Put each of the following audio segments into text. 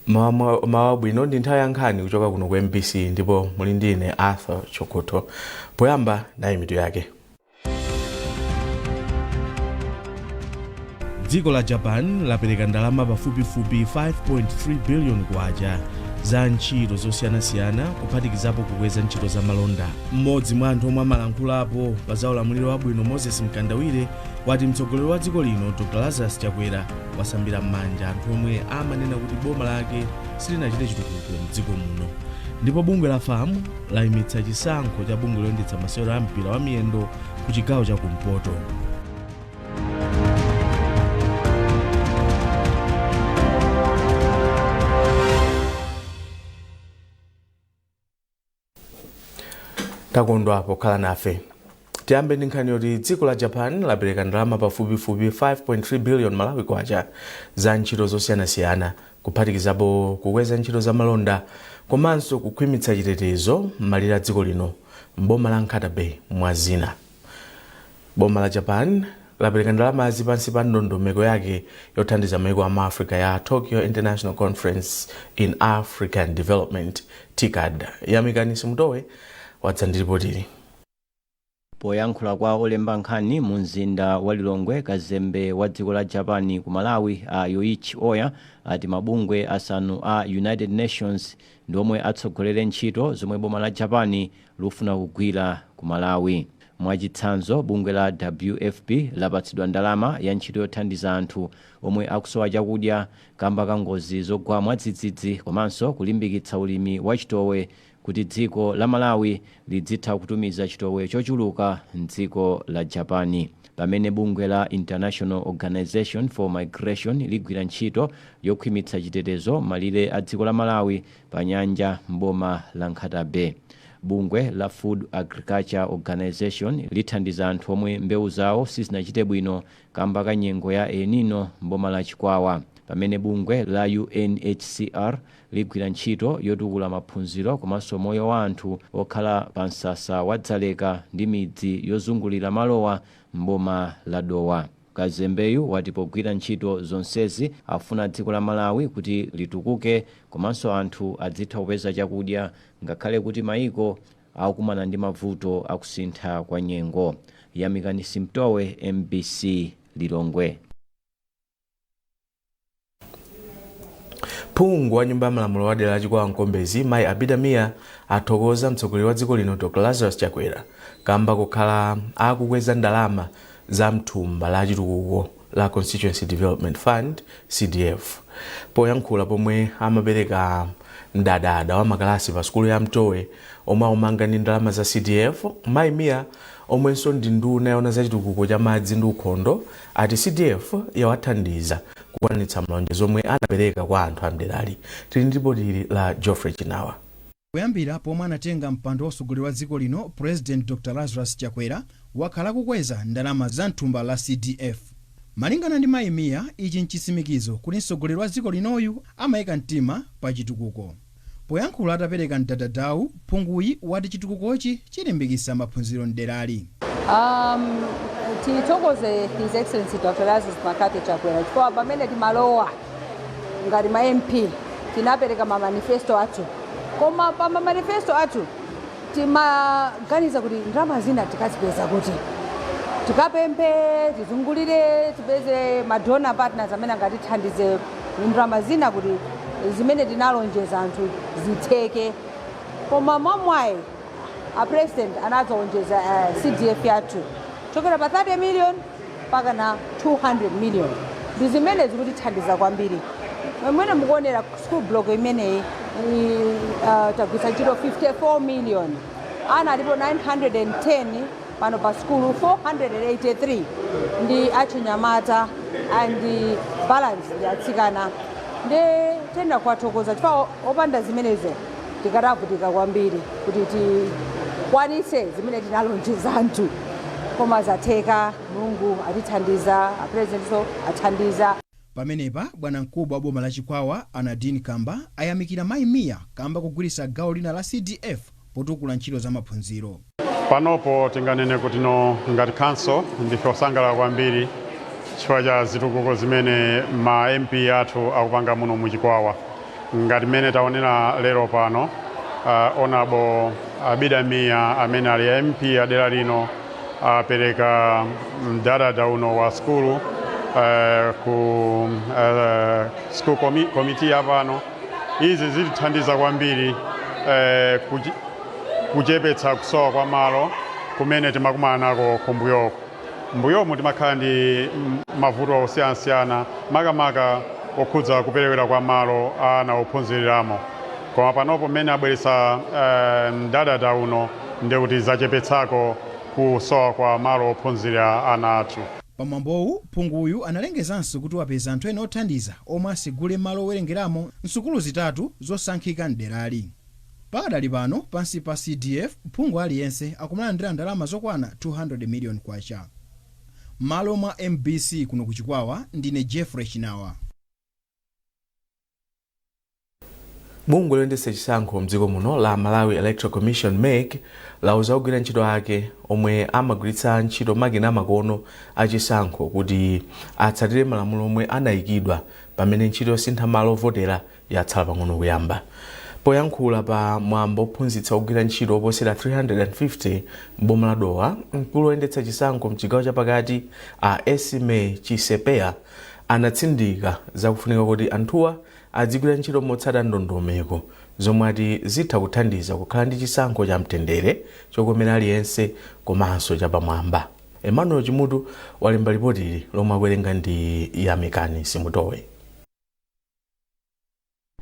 Mawa bwino, ndi nthawi ya nkhani kuchoka kuno ku MBC ndipo muli ndi ine Arthur Chokoto. Poyamba nayi mitu yake. Dziko la Japan lapereka ndalama pafupifupi 5.3 billion kwacha za ntchito zosiyanasiyana, kuphatikizapo kukweza ntchito za malonda. Mmodzi mwa anthu omwe amalankhulapo pa za ulamuliro wabwino, Moses Mkandawire, wati mtsogoleri wa dziko lino Dr Lazarus Chakwera wasambira m'manja anthu omwe amanena kuti boma lake silinachite chitukuko mdziko muno. Ndipo bungwe la FAM layimitsa chisankho cha bungwe loyendetsa masewero a mpira wa miyendo ku chigawo cha kumpoto. Takondwa pokhala nafe. Tiyambe ndi nkhani yoti dziko la Japan lapereka ndalama pafupifupi 5.3 billion Malawi kwacha za ntchito zosiyanasiyana, kuphatikizapo kukweza ntchito za malonda komanso kukhwimitsa chitetezo m'malire a dziko lino m'boma la Nkhata Bay, mwa zina. Boma la Japan lapereka ndalamazi pansi pa ndondomeko yake yothandiza maiko a mu Africa ya Tokyo International Conference in African Development, TICAD. Yamikani Simutowe wadza ndi ripotili. Poyankhula kwa olemba nkhani mu mzinda wa Lilongwe, kazembe wa dziko la Japan ku Malawi a Yoichi Oya ati mabungwe asanu a United Nations ndi omwe atsogolere ntchito zomwe boma la Japan lufuna kugwira ku Malawi. Mwachitsanzo, bungwe la WFP lapatsidwa ndalama ya ntchito yothandiza anthu omwe akusowa chakudya kamba ka ngozi zogwa mwadzidzidzi komanso kulimbikitsa ulimi wa chitowe kuti dziko la Malawi lidzitha kutumiza chitowe chochuluka mdziko la Japan. Pamene bungwe la International Organization for Migration ligwira ntchito yokhwimitsa chitetezo malire a dziko la Malawi pa nyanja m'boma la Nkhata Bay. Bungwe la Food Agriculture Organization lithandiza anthu omwe mbewu zawo sizinachite bwino kamba ka nyengo ya El Nino m'boma la Chikwawa. Pamene bungwe la UNHCR ligwira ntchito yotukula maphunziro komanso moyo wa anthu okhala pa msasa wa Dzaleka ndi midzi yozungulira malowa m'boma la Dowa. Kazembeyu wati pogwira ntchito zonsezi afuna dziko la Malawi kuti litukuke komanso anthu adzitha kupeza chakudya ngakhale kuti maiko akukumana ndi mavuto akusintha kwa nyengo. Yamikani Simtowe, MBC, Lilongwe. Phungu wa nyumba ya malamulo wa dera la Chikwawa Mkombezi, Mayi Abida Mia, athokoza mtsogoleri wa dziko lino Dr Lazarus Chakwera kamba kukhala akukweza ndalama za mthumba la chitukuko la Constituency Development Fund, CDF. Poyankhula pomwe amapereka mdadada wa makalasi pa sukulu ya Mtowe omwe aumanga ndi ndalama za CDF, Mayi Mia, omwenso ndi nduna yoona za chitukuko cha madzi ndi ukhondo, ati CDF yawathandiza kukwanitsa malonjezo omwe anapereka kwa anthu a mderali. Tili ndi ripoti la Geoffrey Chinawa. Kuyambira pomwe anatenga mpando wa utsogoleri wa dziko lino, President Dr Lazarus Chakwera wakhala kukweza ndalama za mthumba la CDF. Malingana ndi Mayi Mia, ichi nchitsimikizo kuti mtsogoleri wa dziko linoyu amayika mtima pa chitukuko. Poyankhula atapereka mdadadawu, phunguyi wati chitukukochi chilimbikitsa maphunziro mderali. Tithokoze His Excellency Dr Lazarus McCarthy Chakwera chifukwa pamene timalowa ngati ma MP tinapereka ma manifesto athu, koma pa ma manifesto athu timaganiza kuti ndalama zina tikazipeza kuti tikapemphe, tizungulire, tipeze ma donor partners amene angatithandize ndalama zina kuti zimene tinalonjeza anthu zitheke. Koma mwamwayi a President anadzaonjeza CDF yathu chokera pa 30 million mpaka na 200 million. Ndi zimene zikutithandiza kwambiri. Mwene mukuonera school block imeneyi, tagwiritsa ntchito 54 million. Ana alipo 910 pano pa skulu, 483 ndi achinyamata and balance ndi atsikana. Ndi tenda kuwathokoza chifukwa opanda zimenezo tikadavutika kwambiri kuti tikwanitse zimene tinalonjeza anthu, koma zatheka. Mulungu atithandiza, a Presidentso athandiza. Pamenepa bwana mkubwa wa boma la Chikwawa a Nadine Kamba ayamikira Mayi Mia kamba kugwiritsa gawo lina la CDF potukula ntchito za maphunziro. Panopo tinganene kuti no, ngati council ndife osangalala kwambiri chifukwa cha zitukuko zimene ma MP athu akupanga muno muchikwawa. Ngati mmene taonera lero pano, Honorable Abida Mia amene ali MP adera lino apereka mdadada uno wa skulu ku school committee yapano. Izi zitithandiza kwambiri kuchepetsa kusowa kwa malo kumene timakumana nako kumbuyoko. Mbuyomu timakhala ndi mavuto osiyanasiyana, makamaka okhudza kuperewera kwa malo ana ophunziriramo, koma panopo mmene abweretsa mdadada uno, ndikuti zachepetsako kusowa kwa malo ophunzira ana athu. Pamwambowu, phunguyu analengezanso kuti wapeza anthu ena othandiza omwe asegule malo owerengeramo msukulu zitatu zosankhika mderali. Pakadali pano, pansi pa CDF, phungu aliyense akumalandira ndalama zokwana 200 million kwacha. Malo mwa MBC kuno kuchikwawa, ndine Jeffrey Chinawa. Bungwe loyendetsa chisankho mdziko muno la Malawi Electoral Commission, MEC, lauza ogwira ntchito ake omwe amagwiritsa ntchito makina amakono achisankho kuti atsatire malamulo omwe anayikidwa pamene ntchito yosintha malo ovotera yatsala pang'ono kuyamba. Poyankhula pa mwambo ophunzitsa ogwira ntchito oposera 350 m'boma la Dowa, mkulu woyendetsa chisankho mchigawo chapakati a Esime Chisepeya anatsindika zakufunika kuti anthuwa adzigwira ntchito motsata ndondomeko zomwe ati zitha kuthandiza kukhala ndi chisankho cha mtendere, chokomera aliyense komanso chapamwamba. Emmanuel Chimutu walemba ripoti ili lomwe akuwerenga ndi Yamikani Simutowe.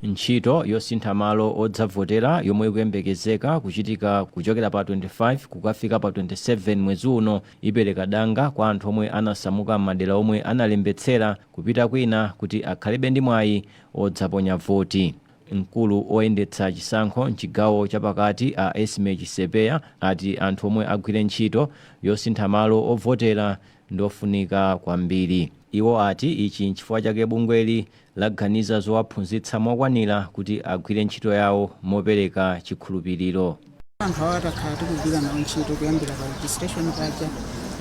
Ntchito yosintha malo odzavotera yomwe ikuyembekezeka kuchitika kuchokera pa 25 kukafika pa 27 mwezi uno ipereka danga kwa anthu omwe anasamuka m'madera omwe analembetsera kupita kwina kuti akhalebe ndi mwayi odzaponya voti. Mkulu oyendetsa chisankho mchigawo chapakati a Esme Chisepeya ati anthu omwe agwire ntchito yosintha malo ovotera ndofunika kwambiri. Iwo ati ichi nchifukwa chake bungweli laganiza zowaphunzitsa mokwanira kuti agwire ntchito yawo mopereka chikhulupiriro. Anthu awo atakhala tikugwira nawo ntchito kuyambira pa registration paja,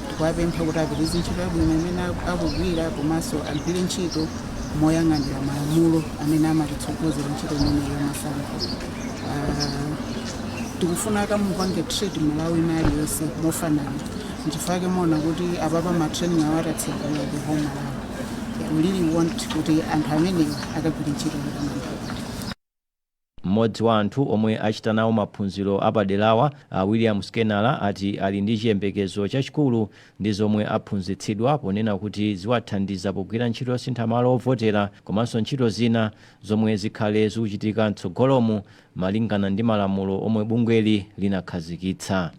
tikuwapempha kuti apitirize ntchito yabwino imene akugwira, komanso agwire ntchito moyang'anira malamulo amene amatitsogozera ntchito imeneyi yamasankho. Tikufuna akamupange treat Malawi ina aliyonse mofanana. Nchifukwa chake muona kuti apapa ma training awo atatsekula the whole Malawi. We really want kuti anthu amenewa akagwire ntchito yotamandika. Mmodzi wa anthu omwe achita nawo maphunziro apaderawa, William Skenala, ati ali ndi chiyembekezo chachikulu ndi zomwe aphunzitsidwa, ponena kuti ziwathandiza pogwira ntchito yosintha malo ovotera komanso ntchito zina zomwe zikhale zikuchitika mtsogolomu malingana ndi malamulo omwe bungweli linakhazikitsa.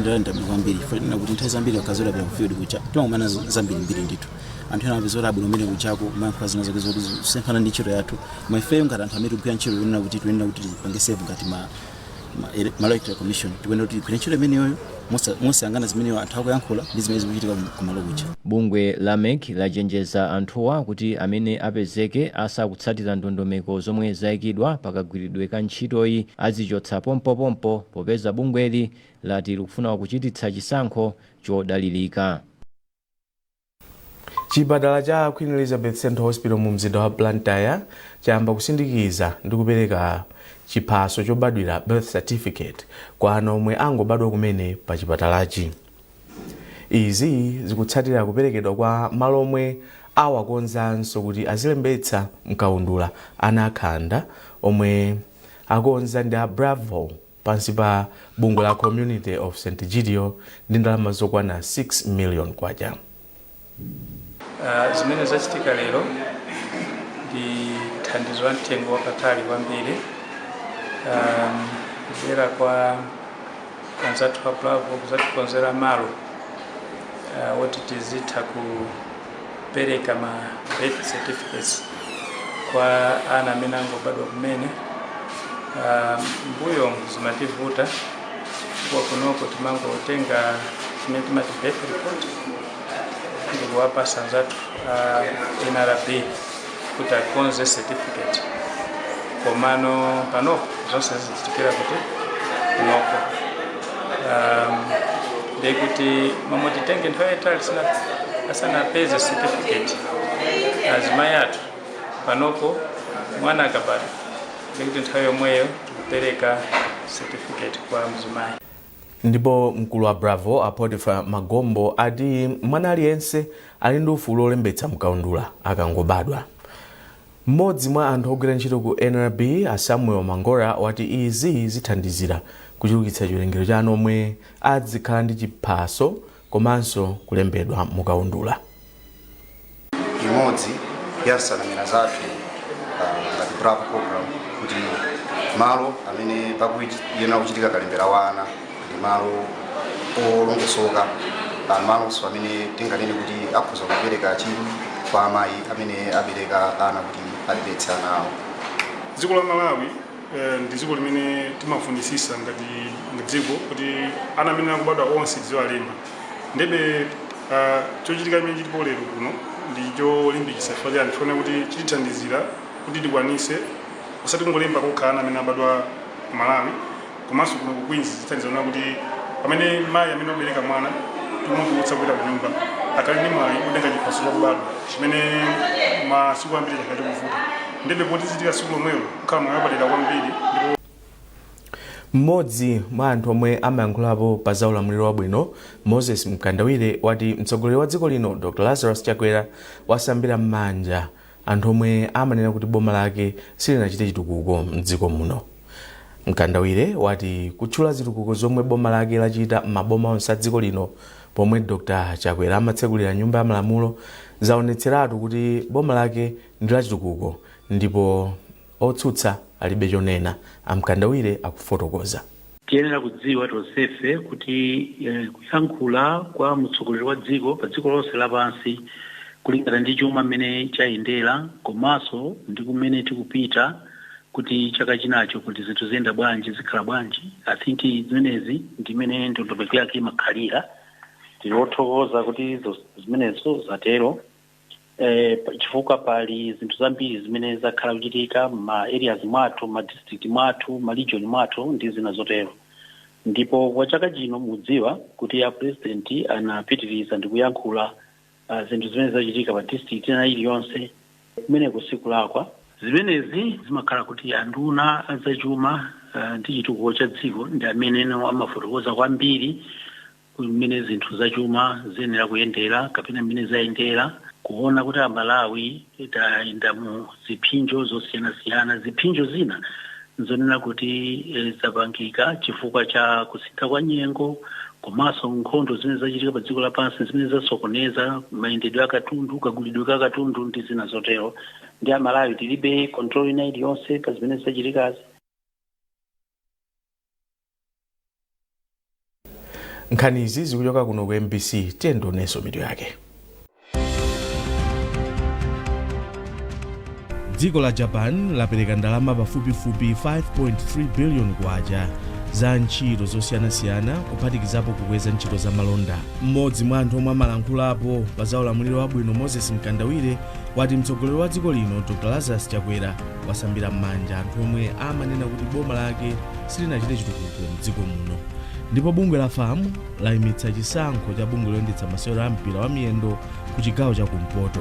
Ndalama kwambiri fanina kuti nthawi zambiri akazolapira ku field kuja timakumana zambirimbiri ndithu. Anthu ena amapeza abwino umene kuchako mayankhula zina zake zoti zisemphana ndi ntchito yathu, koma ifeyo ngati anthu amene tikugwira ntchito yonena kuti tiyenera kuti tipange serve ngati ma Electoral Commission, tikuyenera kuti tigwire ntchito imeneyoyo mosayang'ana zimeneyo anthu akuyankhula ndi zimene zikuchitika kumalo kuja. Bungwe la MEC lachenjeza anthuwa kuti amene apezeke asakutsatira ndondomeko zomwe zayikidwa pakagwiridwe ka ntchitoyi azichotsa pompopompo, popeza bungweli lati likufuna kuchititsa chisankho chodalirika. Chipatala cha Queen Elizabeth Central Hospital mu mzinda wa Blantyre chayamba kusindikiza ndi kupereka chiphaso chobadwira, birth certificate, kwa ana omwe angobadwa kumene pa chipatalachi. Izi zikutsatira kuperekedwa kwa malo omwe awakonzanso kuti azilembetsa mkaundula ana akhanda, omwe akonza ndi a Bravo pansi pa bungwe la Community of St Egidio ndi ndalama zokwana 6 million kwacha. Zimene zachitika lero ndi thandizo la mtengo wapatali kwambiri kubwera kwa anzathu a Bravo kuzatikonzera malo woti tizitha kupereka ma birth certificates kwa ana amene angobadwa kumene. Mbuyo zimativuta chifukwa kunoko timangotenga chimene timati birth report ndikuwapasa anzathu a NRB kuti akonze certificate, komano panopo zonse zichitikira kuti kunoko, ndikuti momwe titenge nthawi yayitali asanapeze certificate azimayi athu, panopo mwana akabadwa Ndikuti nthawi yomweyo tikupereka certificate kwa mzimayi. Ndipo mkulu wa Bravo, a Potiphar Magombo, ati mwana aliyense ali ndi ufulu olembetsa mkaundula akangobadwa. Mmodzi mwa anthu ogwira ntchito ku NRB, a Samuel Mangora, wati izi zithandizira kuchulukitsa chiwerengero cha ana omwe adzikhala ndi chiphaso komanso kulembedwa mukaundula. Imodzi ya nsanamira zathu ngati Bravo program kuti malo amene pakuyenera kuchitika kalembera wa ana ndi malo olongosoka, malonso amene tinganene kuti akhoza kupereka chidwi kwa amayi amene abereka ana kuti alembetse ana awo. Dziko la Malawi ndi dziko limene timafunisisa ngati dziko kuti ana amene akubadwa onse tiziwalemba. Ndebe chochitika chimene chilipo lero kuno ndi cholimbikitsa chifukwa chani? Chifukwa kuti chitithandizira kuti tikwanise usati kungolemba kokha ana amene abadwa ku Malawi komanso kuno ku Queens. Zithandizira kuti pamene mayi amene wabereka mwana tikumutulutsa kupita ku nyumba, akhale ndi mwayi otenga chiphaso chakubadwa, chimene masiku ambiri chakhala chikuvuta. Ndebe poti zichitika tsiku lomwelo, kukhala mwayi wapadera kwambiri ndipo Mmodzi mwa anthu omwe amayankhulapo pa za ulamuliro wabwino, Moses Mkandawire, wati mtsogoleri wa dziko lino, Dr Lazarus Chakwera, wasambira m'manja anthu omwe amanena kuti boma lake silinachite chitukuko mdziko muno. Mkandawire wati kutchula zitukuko zomwe boma lake lachita m'maboma onse a dziko lino pomwe Dr Chakwera amatsekulira Nyumba ya Malamulo zaonetseratu kuti boma lake ndi lachitukuko ndipo otsutsa alibe chonena. Amkandawire akufotokoza. Tiyenera kudziwa tonsefe kuti kuyankhula kwa mtsogoleri wa dziko pa dziko lonse lapansi kulingana ndi chuma mmene chayendera komanso ndi kumene tikupita kuti chaka chinacho kuti zinthu ziyenda bwanji, zikhala bwanji, I think zimenezi ndi imene ndondomeko yake imakhalira. Tili othokoza kuti zimenezo zatero, chifukwa pali zinthu zambiri zimene zakhala kuchitika ma areas mwathu, ma district mwathu, ma region mwathu ndi zina zotero. Ndipo kwa chaka chino mudziwa kuti a president anapitiriza ndi kuyankhula zinthu zimene zachitika pa district ina iliyonse kumene kusikulakwa. Zimenezi zimakhala kuti anduna azachuma ndi chitukuko cha dziko ndi amene amafotokoza kwambiri kumene zinthu zachuma ziyenera kuyendera kapena mmene zayendera, kuona kuti Amalawi tayenda mu ziphinjo zosiyanasiyana. Ziphinjo zina nzonena kuti zapangika chifukwa cha kusintha kwa nyengo komanso nkhondo zimene zachitika pa dziko lapansi zimene zasokoneza mayendedwe a katundu, kagulidwe ka katundu ndi zina zotero. Ndi Amalawi tilibe control ina iliyonse pa zimene zachitikazi. Nkhani izi zikuchoka kuno ku MBC. Tiyendonenso mitu yake. Dziko la Japan lapereka ndalama pafupifupi 5.3 billion kwacha za ntchito zosiyanasiyana, kuphatikizapo kukweza ntchito za malonda. Mmodzi mwa anthu omwe amalankhulapo pa za ulamuliro wabwino, Moses Mkandawire, wati mtsogoleri wa dziko lino, Dr Lazarus Chakwera, wasambira m'manja anthu omwe amanena kuti boma lake silinachite chitukuko mdziko muno. Ndipo bungwe la FAM layimitsa chisankho cha bungwe loyendetsa masewero a mpira wa miyendo ku chigawo cha kumpoto.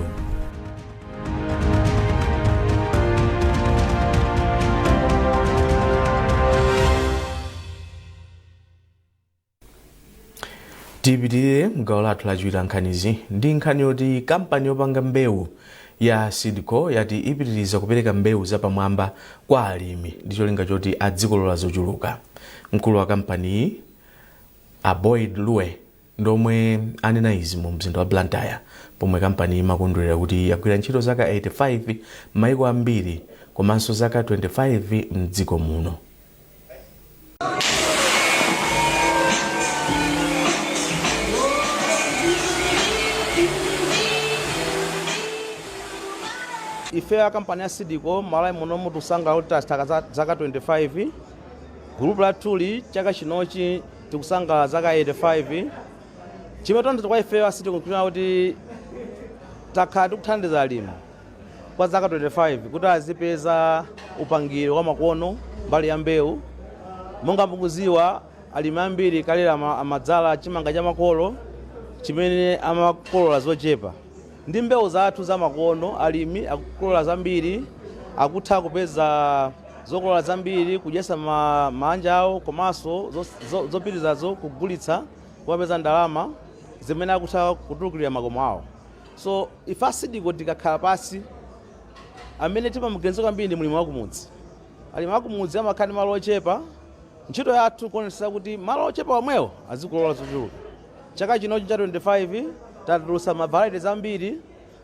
Tipitirire mgawo lathu lachiwiri la nkhanizi ndi nkhani yoti kampani yopanga mbewu ya Seedco yati ipitiriza kupereka mbewu zapamwamba kwa alimi ndi cholinga choti adzikolola zochuluka. Mkulu wa kampaniyi, a Boyd Lue, ndomwe anena izi mu mzinda wa Blantyre pomwe kampani imakondwerera kuti yagwira ntchito zaka 85 m'mayiko ambiri komanso zaka 25 mdziko muno. Ife a kampani ya Seedco Malawi munomu tikusangalala kuti tachita zaka 25. Gulupu lathuli chaka chinochi tikusangalala zaka 85. Chimene tanthauza kwa ife a Seedco nkuona kuti takhala tikuthandiza alimi kwa zaka 25 kuti azipeza upangiri wa makono mbali ya mbewu. Monga mukuziwa, alimi ambiri kalera amadzala chimanga cha makolo chimene amakolola zochepa. Ndi mbewu zathu za makono alimi akukolola zambiri, akutha kupeza Zokolola zambiri kudyesa manja awo, komanso zopitirizazo kugulitsa, kumapeza ndalama zimene akutha kutulukirira makomo awo. So ife a Seed Co tikakhala pasi, amene timamuganiza kwambiri ndi mlimi wakumudzi. Alimi akumudzi amakhala ndi malo ochepa. Ntchito yathu kuonetsetsa kuti malo ochepa omwewo azikolola zochuluka. Chaka chinochi cha 25 tatulutsa ma varieties ambiri,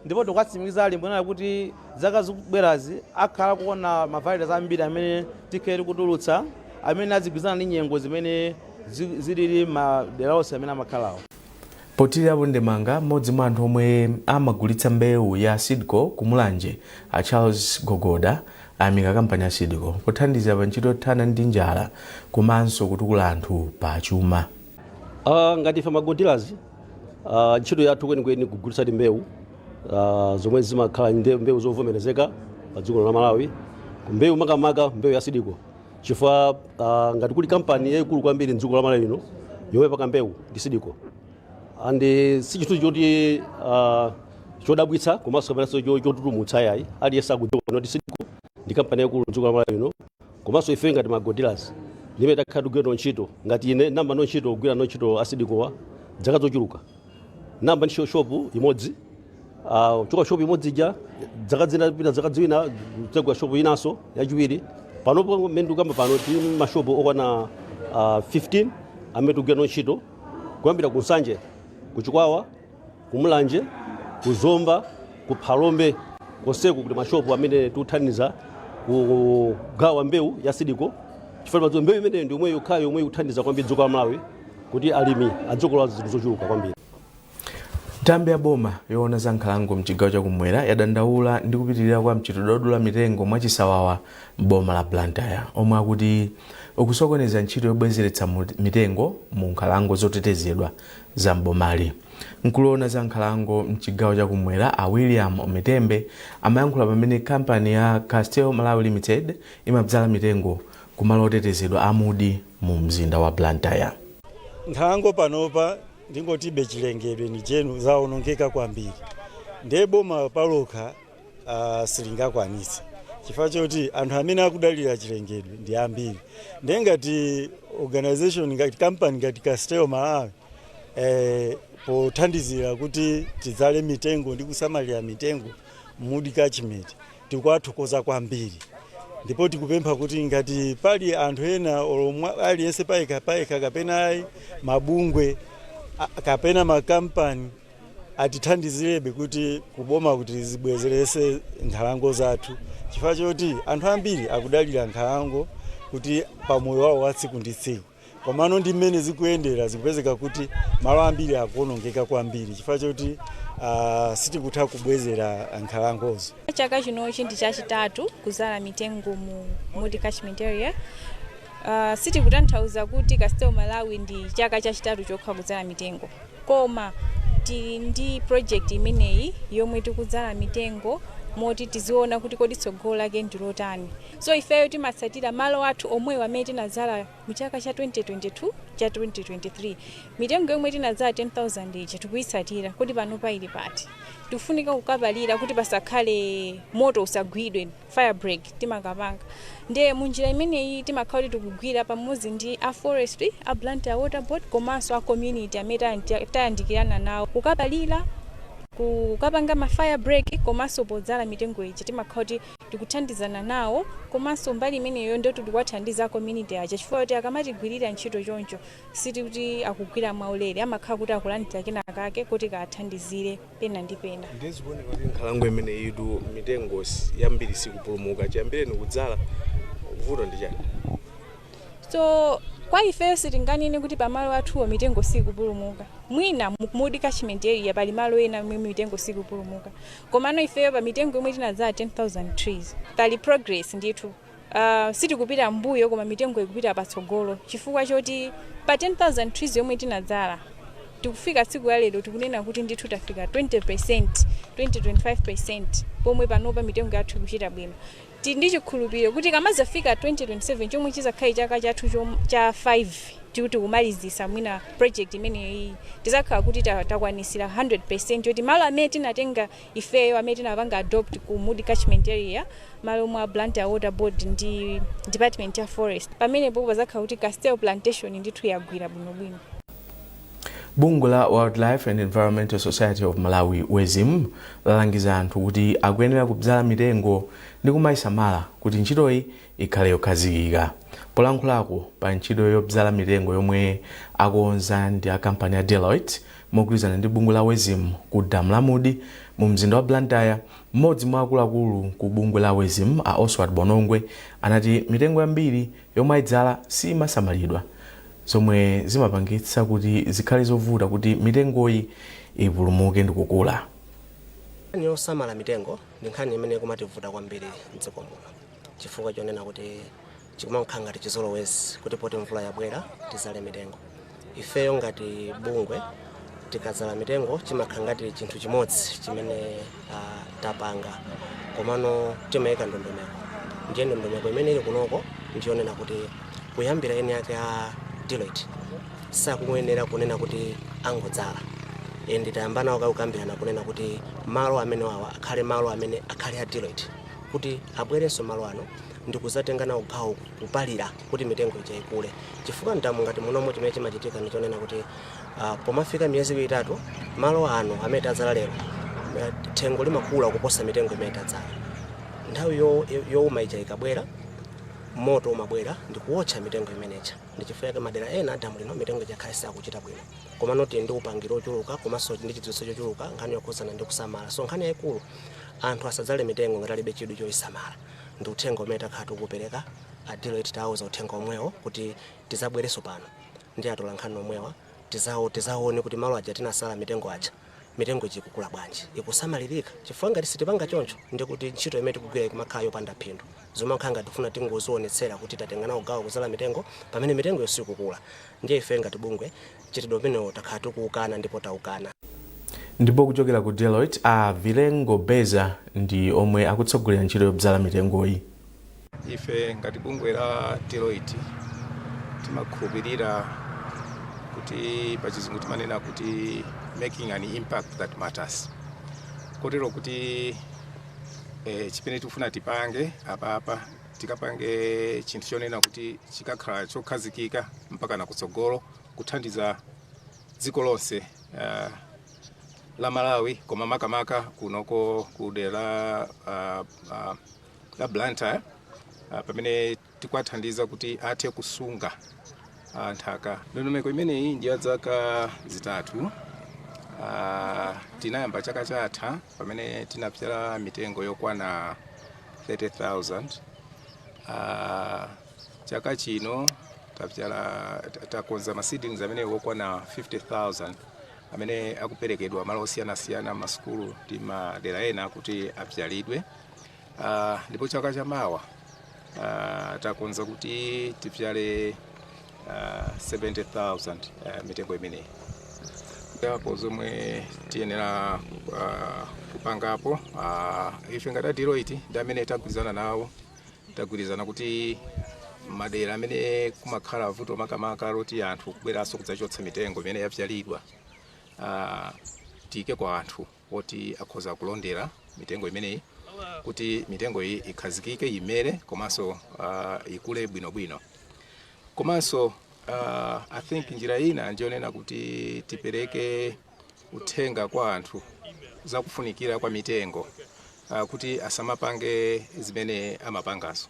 ndipo tikuwatsimikiza alimi kunena kuti zaka zikubwerazi akhala kuona ma varieties ambiri amene tikhale tikutulutsa, amene azigwirizana ndi nyengo zimene zilili madera onse amene amakhalawo. Pothirirapo ndemanga, mmodzi mwa anthu omwe amagulitsa mbewu ya Seed Co kumulanje, a Charles Gogoda, ayamika kampani ya Seed Co pothandiza pa ntchito yothana ndi njala komanso kutukula anthu pa chuma. Ngati ife ma agro dealers, ntchito yathu kwenikweni kugulitsa mbewu zomwe zimakhala mbewu zovomerezeka pa dziko la Malawi, mbewu makamaka mbewu ya Seed Co, chifukwa ngati kuli kampani yayikulu kwambiri mdziko la Malawi lino yomwe paka mbewu ndi Seed Co. And si chinthu choti chodabwitsa komanso kapenanso chotutumutsa, yayi. Aliyense akudziwa kuti Seed Co ndi kampani yayikulu mdziko la Malawi lino. Komanso ife ngati ma agro dealers ndimene takhala tikugwira ntchito, ngati ine namba no ntchito kugwira no ntchito a Seed Cowa zaka zochuluka, namba ndi shopu imodzi, choka shopu imodzi ija, zaka zina pita zaka zina kutsegula shopu inanso yachiwiri. Panopo mmene ndikukamba pano tili mashopu okwana 15 amene tikugwira no ntchito, kuyambira ku Nsanje, ku Chikwawa, ku Mulanje, ku Zomba, ku Phalombe, konseku kuti mashopu amene tikuthandiza kugawa mbewu ya Seed Co, chifukwa timadziwa mbewu imeneyo ndi yomwe yokhayo yomwe ikuthandiza kwambiri dziko la Malawi kuti alimi adzikolola zinthu zochuluka kwambiri. Nthambi ya boma yoona za nkhalango mchigawo chakumwera yadandaula ndi kupitirira kwa mchitidwe odula mitengo mwachisawawa m'boma la Blantyre, omwe akuti ukusokoneza ntchito yobwezeretsa mitengo mu nkhalango zotetezedwa za mbomali. Mkulu woona za nkhalango mchigawo chakumwera, a William Mitembe, amayankhula pamene kampani ya Castel Malawi Limited imabzala mitengo kumalo otetezedwa amudi mu mzinda wa Blantyre. Nkhalango panopa, ndingotibe chilengedwe ni chenu, zawonongeka kwambiri. Ndiye boma palokha silingakwanitse, chifukwa choti anthu amene akudalira chilengedwe ndi ambiri. Ndiye ngati organization, ngati company ngati Castel Malawi, pothandizira kuti tidzale mitengo ndi kusamalira mitengo Mudi catchment, tikuwathokoza kwambiri. Ndipo tikupempha kuti ngati pali anthu ena olo aliyense payekha payekha kapena ayi mabungwe kapena makampani, atithandizirebe kuti kuboma kuti zibwezerese nkhalango zathu, chifukwa choti anthu ambiri akudalira nkhalango kuti pamoyo wawo wa tsiku ndi tsiku. Komano ndi mmene zikuyendera, zikupezeka kuti malo ambiri akuonongeka kwambiri chifukwa choti sitikutha kubwezera nkhalangozo. Chaka chinochi ndi chachitatu kuzala mitengo mu Mudi catchment area. Sitikutanthauza kuti Castel Malawi ndi chaka chachitatu chokha kudzala mitengo, koma tili ndi project imeneyi yomwe tikudzala mitengo moti tiziona kuti kodi tsogolo lake ndi lotani. So ifeyo timatsatira malo athu omwewo amene tinadzala mu chaka cha 2022, cha 2023. Mitengo yomwe tinadzala 10,000 ija tikuyitsatira kuti panopa ili pati. Tikufunika kukapalira kuti pasakhale moto, usagwidwe, fire break timakapanga. Ndiye munjira imeneyi timakhala kuti tikugwira pamodzi ndi a forestry, a Blantyre Water Board, komanso a community amene tayandikirana nawo, kukapalira, kukapanga ma fire break, komanso podzala mitengo ija timakhala kuti tikuthandizana nawo. Komanso mbali imeneyo ndio tikuwathandiza a community aja, chifukwa kuti akamatigwirira ntchito choncho, sitikuti akugwira mwaulere, amakhala kuti akulandira kena kake kuti kathandizire pena ndi pena. Ndizikuoneka kuti nkhalango imene itu mitengo yambiri sikupulumuka chiyambireni kudzala. Vuto ndi chani? So kwa ifeyo sitinganene kuti pamalo athuwo mitengo sikupulumuka. Mwina mu Mudi catchment area pali malo ena momwe mitengo sikupulumuka, komano ifeyo pa mitengo yomwe tinadzala 10,000 trees pali progress ndithu. Sitikupita mbuyo, koma mitengo ikupita patsogolo, chifukwa choti pa 10,000 trees yomwe tinadzala, tikufika tsiku la lero tikunena kuti ndithu tafika 20, 20, 25, pomwe panopa mitengo yathu ikuchita bwino. Tili ndi chikhulupiriro kuti kamazafika 2027, chomwe chizakhale chaka chathu cha 5. Tikuti kumalizisa mwina project imeneyi, tizakhala kuti takwanisira 100% yoti malo amene tinatenga ifeyo, amene tinapanga adopt ku Mudi catchment area, malo mwa Blantyre Water Board ndi Department ya Forest, pamenepo pazakhala kuti Castel Plantation ndithu yagwira bwinobwino. Bungwe la Wildlife and Environmental Society of Malawi, WESM, lalangiza anthu kuti akuyenera kubzala mitengo ndi kumayisamala kuti ntchitoyi ikhale yokhazikika. Polankhulako pa ntchito yobzala mitengo yomwe akonza ndi a kampani ya Deloitte mogwirizana ndi bungwe la WESM ku damu la Mudi mu mzinda wa Blantyre, mmodzi mwa akuluakulu ku bungwe la WESM, a Oswald Bonongwe, anati mitengo yambiri yomwe ayidzala simasamalidwa, zomwe zimapangitsa kuti zikhale zovuta kuti mitengoyi ipulumuke ndi kukula. Nkhani yosamala mitengo ndi nkhani imene kumativuta kwambiri mdziko muno, chifukwa chonena kuti chikumakhala ngati chizolowezi kuti poti mvula yabwera tizale mitengo. Ifeyo ngati bungwe tikadzala mitengo chimakhala ngati chinthu chimodzi chimene tapanga, komano timayika ndondomeko. Ndiye ndondomeko imene ili kunoko ndiyonena kuti kuyambira eni ake a Deloitte sakuyenera kunena kuti angodzala, and tayamba nawo kukambirana kunena kuti malo amene wawa akhale malo amene akhale a Deloitte, kuti abwerenso malo ano ndi kuzatenga nawo gawo kupalira kuti mitengo ija ikule, chifukwa ndamu ngati munomo chimene chimachitika ndi chonena kuti pomafika miyezi 3 malo ano amene tadzala lero, thengo limakula kuposa mitengo imene tadzala. Nthawi yowuma ija ikabwera, moto umabwera ndi kuwotcha mitengo imeneja. Ndi chifukwa chake madera ena adamu lino mitengo ija khale sakuchita bwino. Komano tili ndi upangiri ochuluka komanso ndi chidziwitso chochuluka nkhani yokhuzana ndi kusamala. So nkhani yayikulu, anthu asadzale mitengo ngati alibe chidwi choyisamala. Ndi uthenga umene takhala tikupereka. A Deloitte tawuza uthenga omwewo kuti tizabwerenso pano ndi atola nkhani omwewa, tizaone kuti malo aja tinasala mitengo aja, mitengo iji ikukula bwanji, ikusamalirika, chifukwa ngati sitipanga choncho ndi kuti ntchito imene tikugwira ikumakhala yopanda phindu. Zomakhala ngati tifuna tingozionetsera kuti tatenga nawo gawo kuzala mitengo pamene mitengo yonse ikukula. Ndiye ife ngati bungwe chitidwe umenewo takhala tikuukana ndipo taukana. Ndipo kuchokera ku Deloitte, a Vilengo Beza ndi omwe akutsogolera ntchito yobzala mitengoyi. Ife ngati bungwe la Deloitte timakhulupirira kuti pachizungu timanena kuti "making an impact that matters", kotero kuti chimene tikufuna tipange apapa, tikapange chinthu chonena kuti chikakhala chokhazikika mpaka na kutsogolo, kuthandiza dziko lonse la Malawi, koma makamaka kunoko ku dera la Blantyre, pamene tikuwathandiza kuti athe kusunga nthaka. Ndondomeko imeneyi ndi ya zaka 3. Tinayamba chaka chatha pamene tinapyala mitengo yokwana 30,000. Chaka chino tapyala, takonza ma seedlings amene okwana 50,000 amene akuperekedwa malo osiyanasiyana, masukulu ndi madera ena, kuti apyalidwe. Ndipo chaka chamawa takonza kuti tipyale 70,000 mitengo imeneyi. Apo zomwe tiyenera kupangapo, ife ngati a Deloitte ndi amene tagwirizana nawo, tagwirizana kuti madera amene kumakhala vuto makamaka loti anthu kubweranso kudzachotsa mitengo imene yapyalidwa, tiyike kwa anthu oti akhoza kulondera mitengo imeneyi kuti mitengo iyi ikhazikike, imere komanso ikule bwinobwino. Komanso I think njira ina ndiyonena kuti tipereke uthenga kwa anthu zakufunikira kwa mitengo, kuti asamapange zimene amapangazo.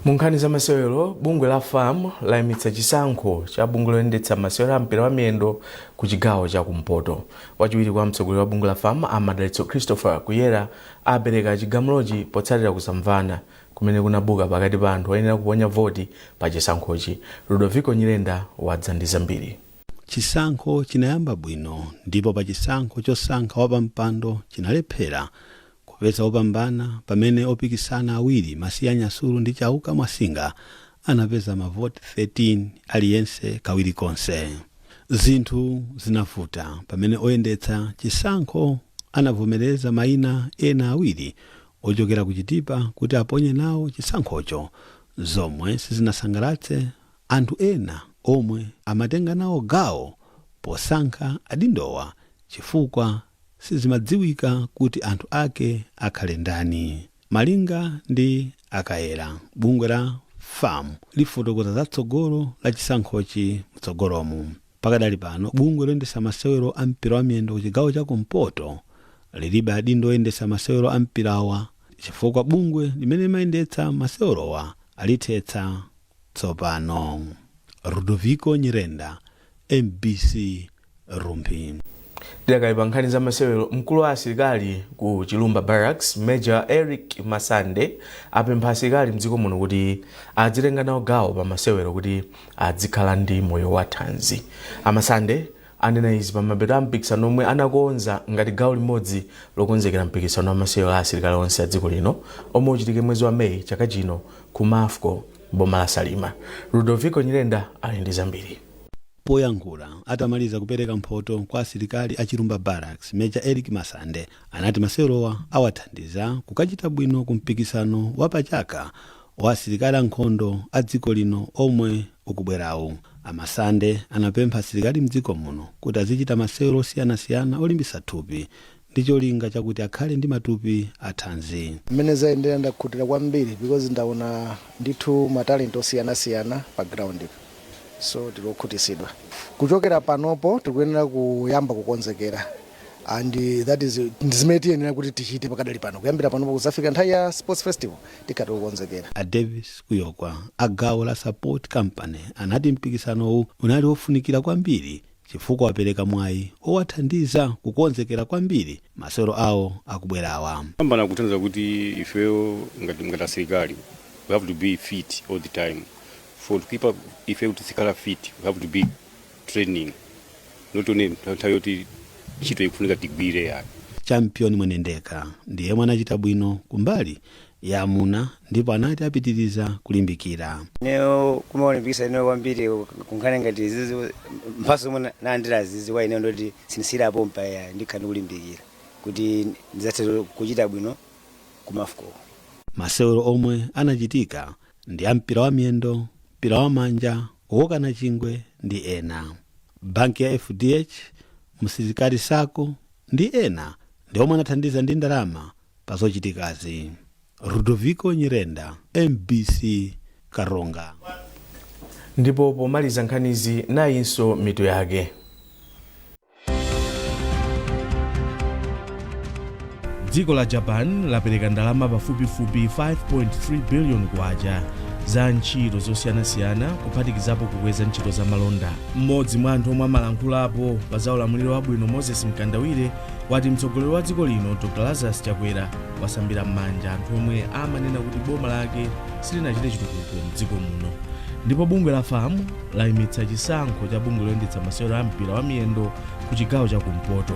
Mu nkhani za masewero, bungwe la FAM layimitsa chisankho cha bungwe loyendetsa masewero a mpira wa miyendo ku chigawo cha kumpoto. Wachiwiri kwa mtsogoleri wa bungwe la FAM, Amadalitso Christopher Kuyera, apereka chigamulochi potsatira kusamvana kumene kunabuka pakati pa anthu oyenera kuponya voti pa chisankhochi. Ludovico Nyirenda wadza ndi zambiri. Chisankho chinayamba bwino, ndipo pa chisankho chosankha wapampando chinalephera kupeza wopambana pamene opikisana awiri, Masiya Nyasulu ndi Chauka Mwasinga, anapeza mavoti 13 aliyense kawiri konse. Zinthu zinavuta pamene oyendetsa chisankho anavomereza mayina ena awiri ochokera ku Chitipa kuti aponye nawo chisankhocho, zomwe sizinasangalatse. Anthu ena omwe amatenga nawo gawo posankha adindowa chifukwa sizimadziwika kuti anthu ake akhale ndani. Malinga ndi Akayera, bungwe la FAM lifotokoza zatsogolo la chisankhochi mtsogolomu. Pakadali pano, bungwe loyendesa masewero a mpira wa miyendo ku chigawo cha kumpoto lilibe adindo oyendesa masewero a mpirawa chifukwa bungwe limene limayendetsa masewerowa alithetsa tsopano. Rudoviko Nyirenda, MBC, Rumphi. Tidakali pa nkhani za masewero, mkulu wa asilikali ku Chilumba Barracks, Major Eric Masande, apempha asilikali mdziko muno kuti adzitenga nawo gawo pa masewero kuti adzikhala ndi moyo wathanzi. Amasande anena izi pa mapeto a mpikisano omwe anakonza ngati gawo limodzi lokonzekera mpikisano wa masewero a asilikali onse a dziko lino omwe uchitike mwezi wa Meyi chaka chino ku Mafco, boma la Salima. Rudoviko Nyirenda ali ndi zambiri. Poyankhula atamaliza kupereka mphoto kwa asilikali a Chilumba Barracks, Major Eric Masande anati masewerowa awathandiza kukachita bwino ku mpikisano wa pachaka wa asilikali ankhondo a dziko lino omwe ukubwerawu. Amasande anapempha asilikali mdziko muno kuti azichita masewero osiyanasiyana olimbisa thupi ndi cholinga chakuti akhale ndi matupi athanzi. Mmene zayendera, ndakhutira kwambiri because ndaona ndithu matalent osiyanasiyana pa ground, so tikukhutitsidwa. Kuchokera panopo tikuyenera kuyamba kukonzekera and that is zimene tiyenera kuti tichite pakadali pano. Kuyambira panopo kuzafika nthawi ya sports festival, tikhati kukonzekera. A Davis Kuyokwa a gawo la Support Company anati mpikisanowu unali wofunikira kwambiri chifukwa wapereka mwayi owathandiza kukonzekera kwambiri masewero awo akubwerawa. Pambana kuthandiza kuti ifeyo ngati asilikali we have to be fit all the time. For to keep up, ife kuti tikhala fit, we have to be training, not only nthawi yoti ntchito ikufunika tigwire yani. Champion Mwenendeka ndiye anachita bwino kumbali ya amuna ndipo anati apitiriza kulimbikira. Ineyo kumalimbikisa ineyo kwambiri kunkhani ngati izizi, mphaso zomwe nalandira zizi kwa ineyo ndoti sinisirapo mpaya, ndikhala ndikulimbikira kuti ndidzathe kuchita bwino ku Mafco. Masewero omwe anachitika ndi a mpira wa miyendo, mpira wa manja, kuwokana chingwe ndi ena. Banki ya FDH, Msilikali Sacco ndi ena ndi omwe anathandiza ndi ndalama pa zochitikazi. Rudoviko Nyirenda, MBC, Karonga. Ndipo pomaliza nkhanizi, nayinso mitu yake. Dziko la Japan lapereka ndalama pafupifupi 5.3 billion kwacha za ntchito zosiyanasiyana, kuphatikizapo kukweza ntchito za malonda. Mmodzi mwa anthu omwe amalankhulapo pa za ulamuliro wabwino, Moses Mkandawire, wati mtsogoleri wa dziko lino Dr Lazarus Chakwera wasambira m'manja anthu omwe amanena kuti boma lake silinachite chitukuko mdziko muno. Ndipo bungwe la FAM layimitsa chisankho cha bungwe loyendetsa masewero a mpira wa miyendo ku chigawo cha kumpoto.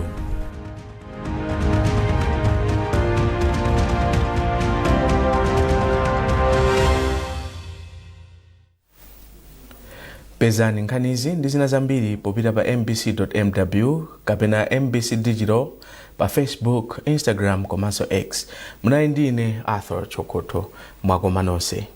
Pezani nkhanizi ndi zina zambiri popita pa mbc.mw kapena MBC Digital pa Facebook, Instagram komanso X. Munali ndi ine Arthur Chokotho. Mwakoma nonse.